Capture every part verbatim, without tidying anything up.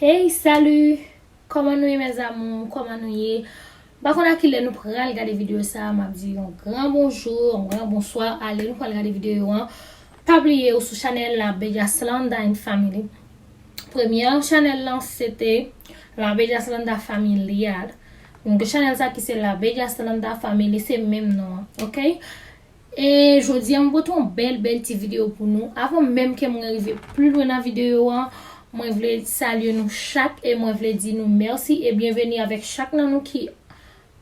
Hey, salut! Kòman nou ye, mes amours? Kòman nou ye? M pa konn a kilè nou pral gade videyo sa a, m ap di yon gran bonjou, yon gran bonswa. Ale, nou pral gade videyo an. Pa bliye, ou sou chanèl La Bella Slanda and Family. Premye chanèl lan, se te La Bella Slanda Familial. Donk, chanèl sa ki se La Bella Slanda Family, se menm non an, ok? E jodi a, mwen pote yon bèl, bèl ti videyo pou nou. Avan menm ke mwen rive pli lwen nan videyo an, mwen vle salye nou chak e mwen vle di nou mèsi e byenveni avèk chak nan nou ki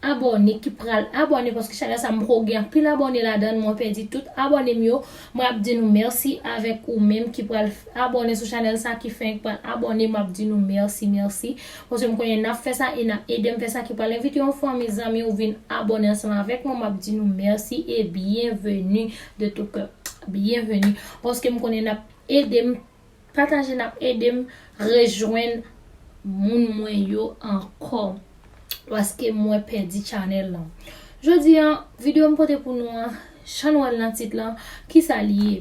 abòne, ki pral abòne, paske chanèl sa m poko gen anpil abòne ladan l, mwen pèdi tout abòne m yo. Mwen ap di nou mèsi avèk ou menm ki pral abòne sou chanèl sa, ki fenk pral abòne, mwen ap di nou mèsi, mèsi. Paske m konnen n ap fè sa e n ap ede m fè sa, ki pral envite yon fanmi, zanmi ou vin abòne ansanm avèk mwen, m ap di nou mèsi e byenveni de tout kè. Byenveni. Paske m konnen n ap ede m pataje, n ap ede m rejwenn moun mwen yo ankò. Paske mwen pèdi chanèl lan. Jodi a, videyo m pote pou nou an, jan nou wè l nan tit lan, kisa l ye?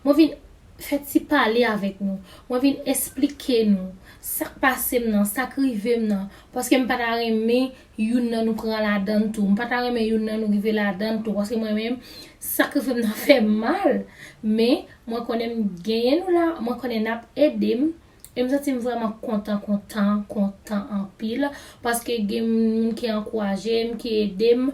Mwen vin fè ti pale avèk nou. Mwen vin esplike nou sa k pase m nan, sa k rive m nan. Paske m pa ta renmen youn nan nou pran ladan l tou. M pa ta renmen youn nan nou rive ladan l tou. Paske mwen menm, sa k rive m nan fè m mal. Men, mwen konnen m genyen nou la, mwen konnen n ap ede m. E m santi m vrèman kontan, kontan, kontan anpil. Paske gen moun ki ankouraje m, ki ede m,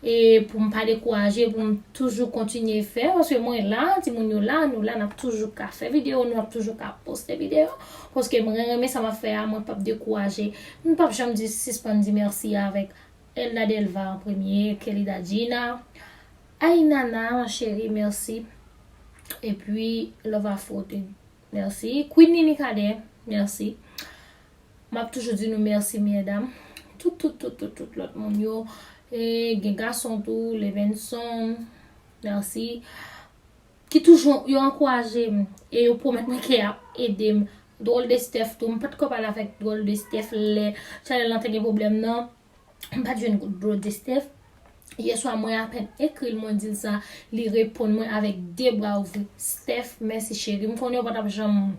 e pou m pa dekouraje, pou m toujou kontinye fè. Paske mwen la, timoun yo la, nou la, n ap toujou ka fè videyo, nou ap toujou ka poste videyo. Paske mwen renmen sa m ap fè a, mwen p ap dekouraje. M p ap janm di, sispann di mèsi avèk Elda Delva an premye, Kelly Dadjina, Aynana, ma chérie, mèsi. Epi, Love Afro, te, mèsi. Queen Nini Cadet, mèsi. M ap toujou di nou mèsi, medam. Tout, tout, tout, tout, tout lòt moun yo. E gen gason tou, Levenson, mèsi. Ki toujou yo ankouraje m e yo pwomèt mwen ke y ap ede m. Drôle de Steph tou, m pa t ko pale avèk Drôle de Steph lè chanèl lan te gen pwoblèm nan. M pa t jwenn Drôle de Steph. Yèswa, mwen apèn ekri l, mwen di l sa, li reponn mwen avèk de bra ouvri. Steph, mèsi cheri. M konnen w pa t ap janm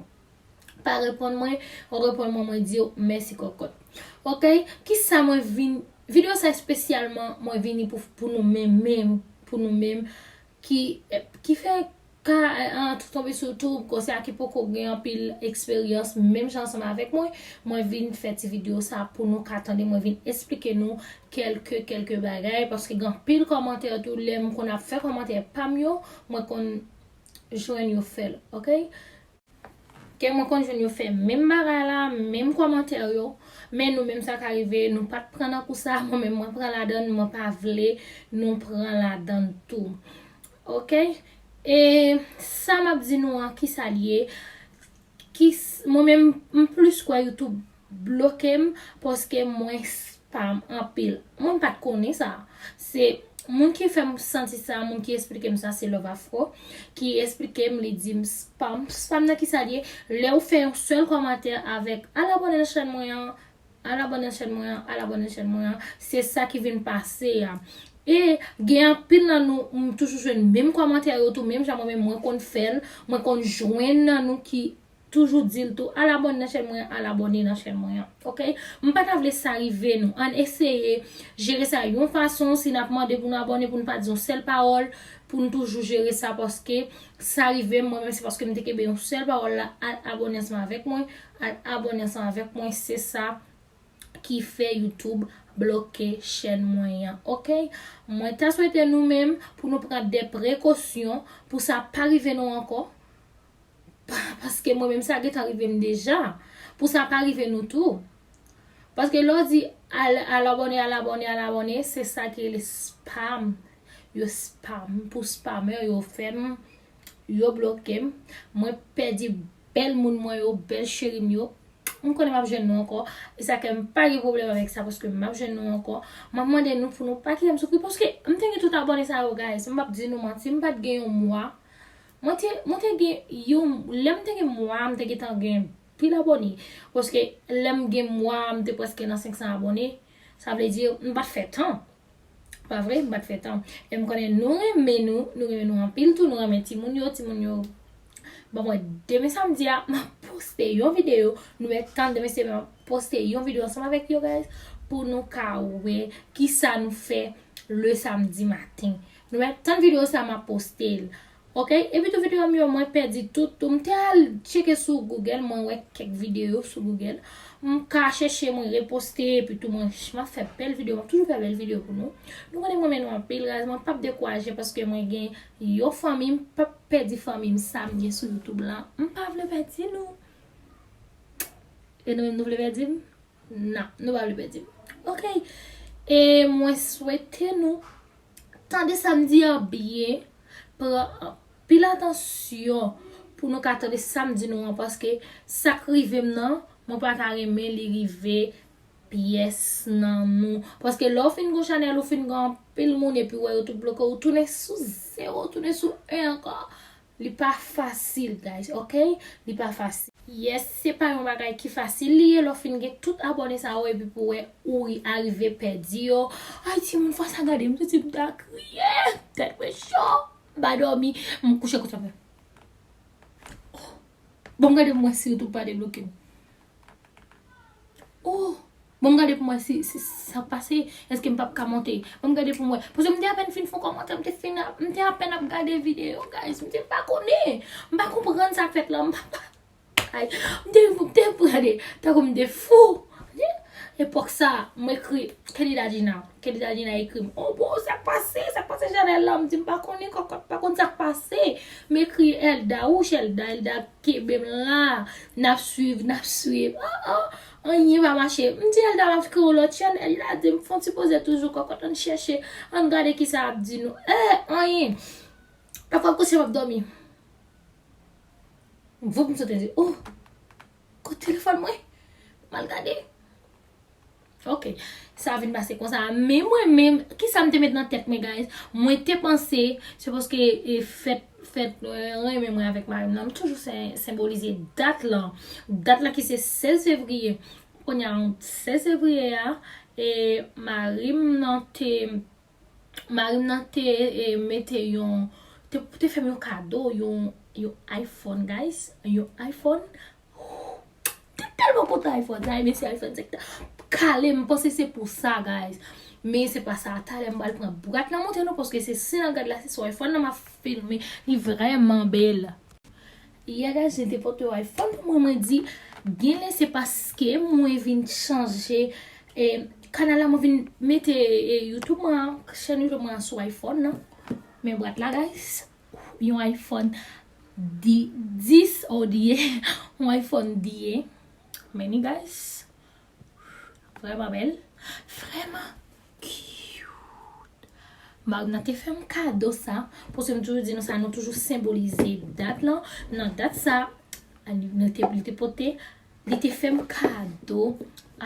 pa reponn mwen, ou reponn mwen, mwen di w mèsi kòkòt. Ok, kisa mwen vin, videyo sa espesyalman mwen vini pou, pou nou menm, menm, pou nou menm, ki, ki fè ka, an, tonbe sou tou, konsa ki poko gen anpil eksperyans, menm jan ansanm avèk mwen, mwen vin fè ti videyo sa pou nou ka tande, mwen vin esplike nou kèlke, kèlke bagay, paske gen anpil kòmantè tou, lè m konn ap fè kòmantè pa m yo, mwen konn jwenn yo fè l, ok? Ke mwen konn jwenn yo fè menm bagay la, menm kòmantè yo, men nou menm sa ka rive, nou pa t pran nan kou sa, mwen menm mwen pran ladan l, mwen pa vle nou pran ladan l tou. Ok? E sa m ap di nou an, kisa l ye? Ki s-, mwen menm, m plis kwè YouTube bloke m paske mwen spam anpil. Mwen pa t konnen sa. Se moun ki fè m santi sa, moun ki esplike m sa, se Love Afro, ki esplike m, li di m spam. Spam nan kisa l ye? Lè ou fè yon sèl kòmantè avèk al abòne nan chèn mwen an, al abòne nan chèn mwen an, al abòne nan chèn mwen an, se sa ki vin pase a. E gen anpil nan nou, m toujou jwenn menm kòmantè yo tou, menm jan mwen menm mwen konn fè l, mwen konn jwenn nan nou ki toujou di l tou, al abòne nan chèn mwen an, al abòne nan chèn mwen an, ok? M pa ta vle sa rive nou. Ann eseye jere sa yon fason, si n ap mande pou nou abòne, pou nou pa di yon sèl pawòl, pou nou toujou jere sa, paske sa rive m, mwen menm, se paske m te kenbe yon sèl pawòl la, al abòne ansanm avèk mwen, al abòne ansanm avèk mwen, se sa ki fè YouTube bloke chèn mwen an, ok? Mwen ta swete nou menm pou nou pran de prekosyon pou sa pa rive nou ankò. Pa-, paske mwen menm sa gentan rive m deja. Pou sa pa rive nou tou. Paske lè w di al, al abòne, al abòne, al abòne, se sa ki rele spam. Yo spam. Pou spamè, yo fè m, yo bloke m. Mwen pèdi bèl moun mwen yo, bèl cheri m yo. M konnen m ap jwenn nou ankò. E sa ke m pa gen pwoblèm avèk sa, paske m ap jwenn nou ankò. M ap mande nou pou nou pa kite m soufri, paske m te gen tout abòne sa yo, guys. M p ap di nou manti, m pa t gen yon mwa. Mwen te, mwen te gen yon, lè m te gen mwa, m te gentan gen pil abòne. Paske lè m gen mwa, m te prèske nan senk san abòne. Sa vle di, m pa t fè tan. Pa vre? M pa t fè tan. E m konnen nou renmen nou, nou renmen nou anpil tou, nou renmen timoun yo, timoun yo. Bon, mwen, demen samdi a, m ap poste yon videyo. Nou mèt tann demen se mwen poste yon videyo ansanm avèk yo, guys, pou nou ka wè kisa nou fè le samdi maten. Nou mèt tann videyo sa, m ap poste l. Ok? Epi tou videyo m yo, mwen pèdi tout, tou. M te al tcheke sou Google, mwen wè kèk videyo sou Google. M ka chèche, mwen reposte, epi tou mwen, m ap fè bèl videyo, m ap toujou fè bèl videyo pou nou. Nou konnen mwen renmen nou anpil, guys, mwen p ap dekouraje paske mwen gen yon fanmi, m p ap pèdi fanmi m sa m gen sou YouTube la. M pa vle pèdi nou. E nou menm nou vle pèdi m? Non, nou pa vle pèdi m. Ok. E mwen swete nou tande sa m di an byen, pran anpil atansyon pou nou ka tande sa m di nou an, paske sa k rive m nan, mwen pa ta renmen li rive pyès nan nou. Paske lè w fin gen chanèl, ou fin gen anpil moun, epi w wè yo tout bloke, ou tounen sou zewo, ou tounen sou en ankò. Li pa fasil, guys, ok? Li pa fasil. Yes, se pa yon bagay ki fasil li ye, lè w fin gen tout abòne sa yo, epi pou wè ou ri- arive pèdi yo. Ay, timoun, fwa sa gade, m santi m ta kriye. Tèt mwen cho. M pa dòmi. M kouche konsa, mwen. Oh. Bon, gade pou mwen si YouTube pa debloke m. Oh. Bon, m gade pou mwen si, si sa k pase. Èske m p ap ka monte? Bon, m gade pou mwen. Paske m te apèn fin fè kòmantè, m te fin, m te apèn ap gade videyo, guys. M te pa konnen. M pa konprann sa k fèt la. M pa, pa, ay, m te, m te gade. Tankou m te fou. Epòk sa, m ekri Kelly Dadjina. Kelly Dadjina ekri m. Oh, bon, sa k pase? Sa k pase, Janèl la? M di, m pa konnen, kòkòt, pa konn sa k pase. M ekri Elda, wouch Elda, Elda kenbe m la. N ap swiv, n ap swiv. Oh, oh. Anyen pa mache. M di Elda m ap kreye yon lòt chèn. Elda di m fè yon ti poze toujou, kòkòt, ann chèche, ann gade kisa ap di nou. Eh, anyen. Pafwa m kouche m ap dòmi. Voup m sote di, oh, kot telefòn mwen? M al gade. Ok, sa vin pase konsa. Men mwen menm, kisa m te met nan tèt mwen, guys? Mwen te panse, se paske e fèt, fèt, eh, renmen mwen avèk mari m nan, m toujou sen- senbolize dat lan. Dat lan ki se sèz fevriye. Kounye a, sèz fevriye a, e mari m nan te, mari m nan te, e, mete yon, te, te fè m yon kado, yon, yon iPhone, guys. Yon iPhone. Te tèlman kontan iPhone sa, e mesye iPhone sa ki ta kale, m panse se pou sa, guys. Men se pa sa. Talè m pral pran bwat lan montre nou, paske se si nan gad la, se sou iPhone nan m ap filme. Li vrèman bèl. Yeah, guys, li te pote yon iPhone pou mwen, mwen di, genlè se paske mwen vin chanje, eh, kanal la, mwen vin mete, eh, YouTube mwen an, chèn YouTube mwen an sou iPhone nan. Men bwat la, guys, yon iPhone di- dis, oh, diye, yon iPhone diye. Men ni, guys, vrèman bèl, vrèman cute. Mari m nan te fè m kado sa, paske m toujou di nou sa, nou toujou senbolize dat lan. Nan dat sa, nou te, li te pote, li te fè m kado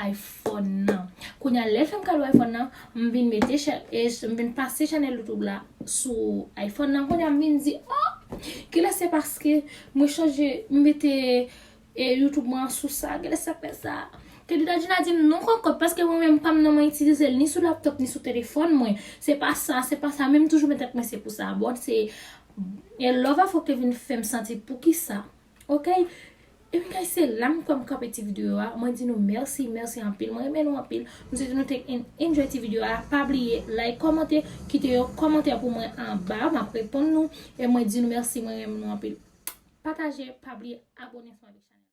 iPhone nan. Kounye a, lè l fè m kado iPhone nan, m vin mete chè- e, m vin pase chanèl YouTube la sou iPhone nan. Kounye a, m vin di, oh, genlè se paske mwen chanje, m mete e YouTube mwen an sou sa, genlè sa k fè sa. Kelly Dadjina di m non kòkòt, paske mwen menm pa m nan mwen itilize l ni sou laptop ni sou telefòn mwen. Se pa sa, se pa sa, men m toujou met tèt mwen se pou sa. Bon, se e love a fòk te vin fè m santi poukisa. Ok? Ebyen, guys, se la m kwè m kanpe ti videyo a. Mwen di nou mèsi, mèsi anpil. Mwen renmen nou anpil. M swete nou te en- enjoy ti videyo a. Pa bliye like, kòmante, kite yon kòmantè pou mwen anba. M ap reponn nou. E mwen di nou mèsi, mwen renmen nou anpil. Pataje, pa bliye abòne ansanm avèk chanèl.